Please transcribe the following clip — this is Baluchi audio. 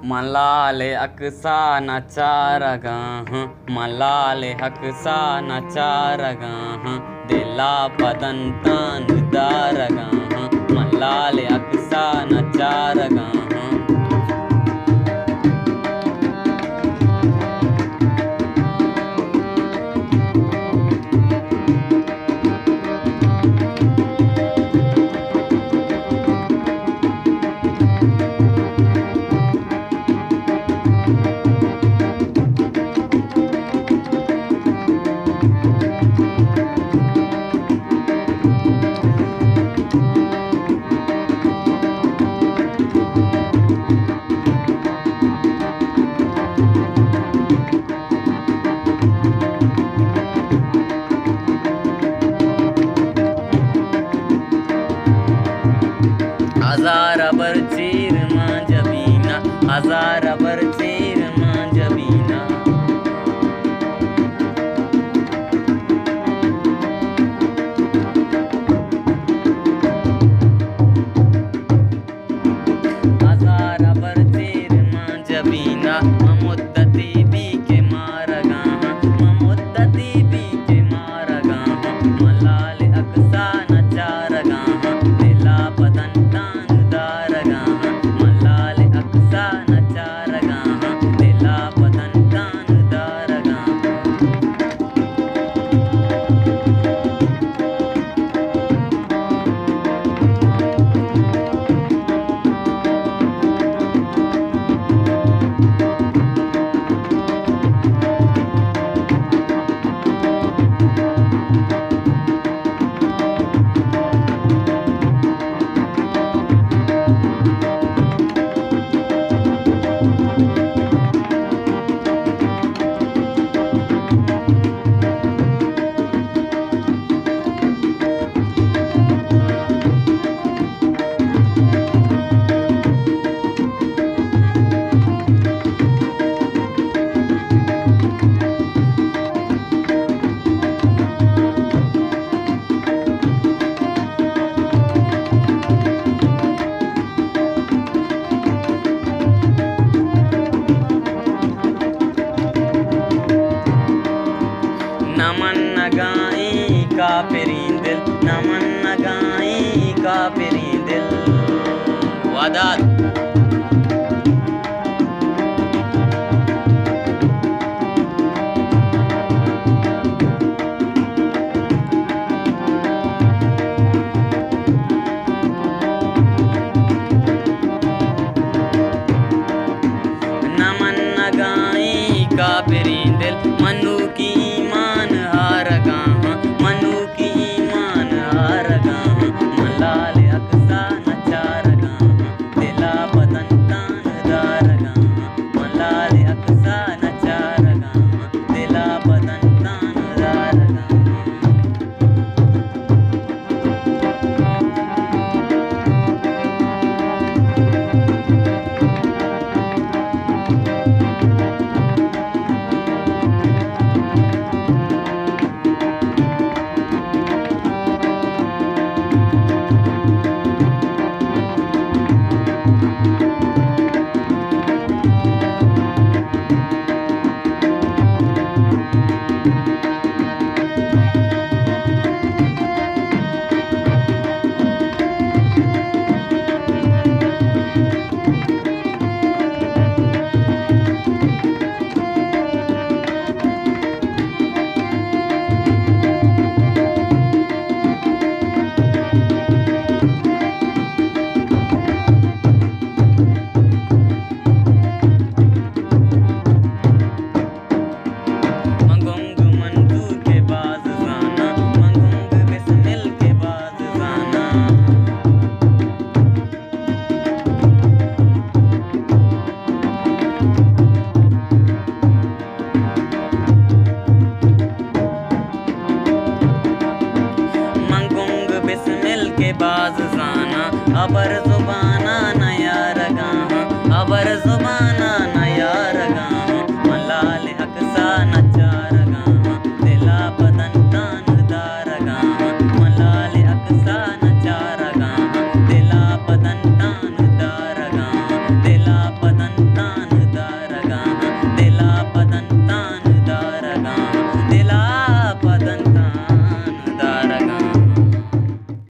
من لال ءِ اکسا نچارگاں، من لال ءِ اکسا نچارگاں، دل ءَ پہ دنتان دارگاں، من لال ءِ اکسا نچارگاں۔ ہزار ہبر چیر ماں جبینا، ہزار ہبر چیر ماں جبینا۔ ہزار ہبر چیر ماں جبینا، من مدتے بی کہ مارگاں، من مدتے بی کہ مارگاں، من لال ءِ اکسا نچارگاں، دل ءَ پہ دنتان دارگاں، من لال ءِ اکسا نچارگاں، دل ءَ پہ دنتان دارگاں۔ نہ منگائیں کافریں دل، نہ منگائیں کافریں دل۔ وداد۔ نہ منگائیں کافریں دل، منوکی ایمان ہارگاں، منوکی ایمان ہارگاں، من لال اکسا نچارگاں، دلا پہ دنتان دارگاں، من لال اکسا نچارگاں، دلا پہ دنتان دارگاں۔ من گنگ منظور کہ باز زاناں، من گنگ بسمل کہ باز زاناں۔ من گنگ بسمل کہ باز زاناں، ابر زباناں نیارگاں، ابر زبان